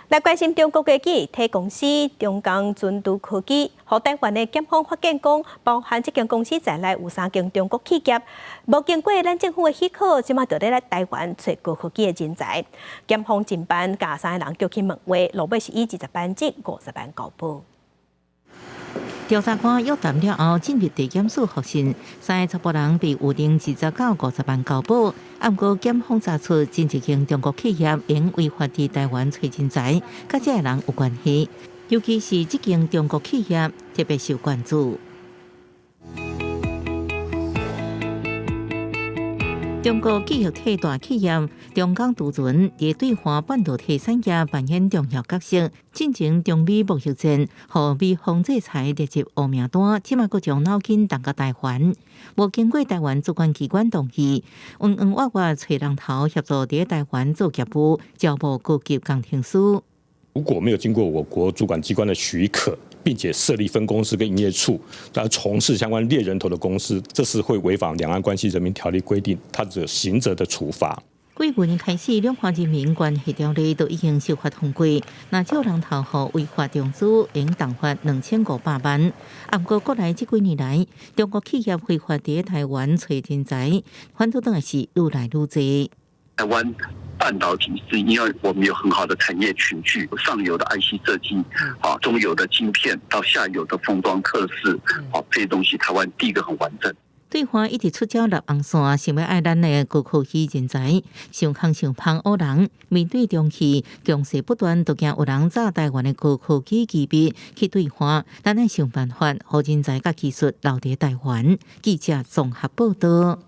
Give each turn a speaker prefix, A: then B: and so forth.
A: 來關心中國的記憶體公司中鋼純度科技，予台灣的檢方發現講，包含這間公司在內有三間中國企業，無經過咱政府的許可，這馬就咧來台灣揣高科技的人才。檢方偵辦共三個人叫去問話，落尾是以20萬至50萬交保。
B: 調查官約談了後，進入地檢署複訊，三個查埔人被預定20到50萬交保。毋過檢方查出真濟間中國企業用違法佇台灣揣人才，佮這个人有關係，尤其是這間中國企業特別受關注。中國記憶體大企業中鋼獨存佇對華半導體產業扮演重要角色。進前中美貿易戰，予美方制裁列入黑名單，這馬閣將腦筋動到台灣，無經過台灣主管機關同意，彎彎挖挖揣人頭協助佇台灣做業務，招募高級工程師。
C: 如果沒有經過我國主管機關的許可，並且設立分公司跟營業處，來從事相關獵人頭的公司，這是會違反《兩岸關係人民條例》規定，它的刑責的處罰。
B: 幾年開始，兩岸人民關係條例都已經修法通過，若借人頭予違法中資，應重罰2500萬。毋過國內這幾年來，中國企業非法佇台灣揣人才，反倒轉來是愈來愈濟。
D: 台灣半導體是因為我們有很好的產業群聚，上游的 IC 設計，啊，中游的晶片，到下游的封裝測試，好，這些東西台灣第一個很完整。
B: 對華一直出招立紅線，想欲愛咱的高科技人才，傷空傷芳唬人。面對中企強勢不斷，都驚有人詐台灣的高科技機密去對華，咱愛想辦法，予人才佮技術留佇台灣。記者綜合報道。